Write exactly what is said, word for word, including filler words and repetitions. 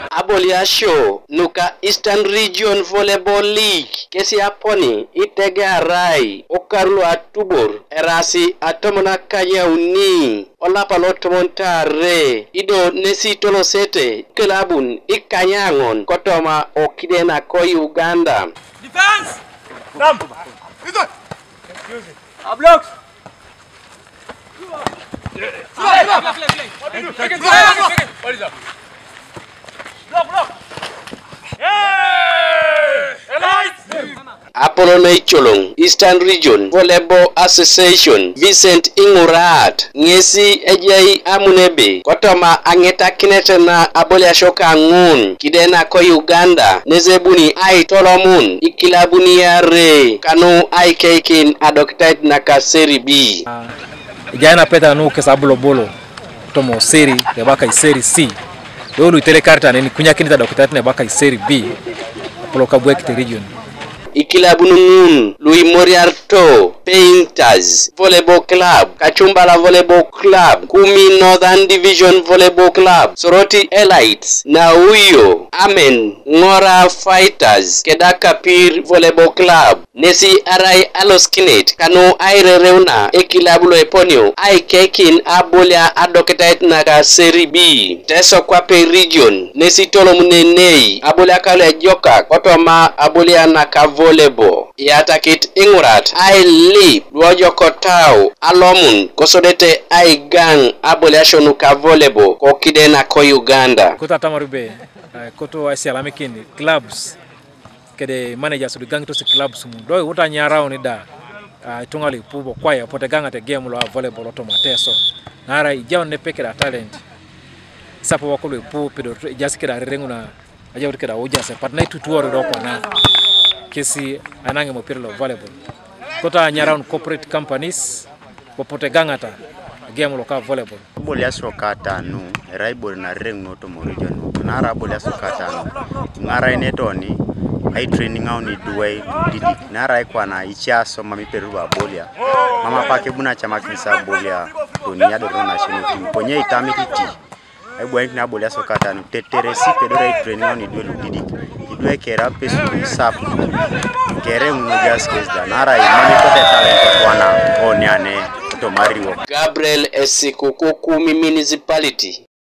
Aboliasio nuka Eastern Region Volleyball League kesi aponi itegearai okaru lo atubor erasi atomon akanyauni olapa lo tomon tare ido nesi tolosete kelabun ikanyaŋon kotoma okide nako Uganda. Defense! Come! A blocks! Apolon Ecoloŋ, Eastern Region Volleyball Association, Vincent Iŋurat, ŋesi ejai amun ebe kotoma aŋetakinet na aboliasio kaŋun kide nako Uganda, nezebuni aitolomun ikilabun iarei kanu aikeikin adokitait naka Serie B. Ejai napeta nu kes abulobolo tomo Serie, ebaka Serie C. Do lu itelekarita neni kunyakinit adokitait nebaka Serie B, apolo kabwekite region. Ikilabun ŋun lu imoriarito Painters Volleyball Club, Kachumbala Volleyball Club, Kumi Northern Division Volleyball Club, Soroti Elites, Nauyo, Amen, Ŋora Fighters, keda Kapir Volleyball Club. Nesi arai alosikinet kanu airereuna ekilab loeponio aikekin abolia adoketait naka Serie B. Teso kwape region nesi tolomunenei abolia kalu ejokak kotoma abolia naka volleyball. Iyatakit Iŋurat ailip luojokotau alomun kosodete aigaŋ aboliasio nuka volleyball kokide nako Uganda. Koto atamar be, eh, koto aisialamikin clubs kede managers luigaŋitos clubs ŋun do iwuta anyaraun da, ah, ituŋa luipu bo kwaye apotu egaŋat egame lo a volleyball otoma Teso. Naarai ijaun nepe keda talent. Sapa wako luipu pedorito ejaas keda arereŋ na ajaut keda aujas epat na itutuor do kwana. Kesi anaŋ emopira lo volleyball. Koto anyaraun corporate companies, Popote gaŋata game loka volleyball. Abolias lokatanu erai ibore narereŋunoto mo region nuto naarai abolias lokatanu iŋarainetoni aitraining auni iduwai ludidik naarai kwana ice asoma miperu abolia mam apak ebuni acamakinis abolia toni adoto national team konye itamit iti. Ebwanik nabolias okatanu tetere sipedore itreniŋon idwe ludidik idwe kera pesu isap kere ŋuno jaskes da naarai mam ikote talent kwana one ane kotomariwo. Gabriel Esikuku, Kumi Municipality.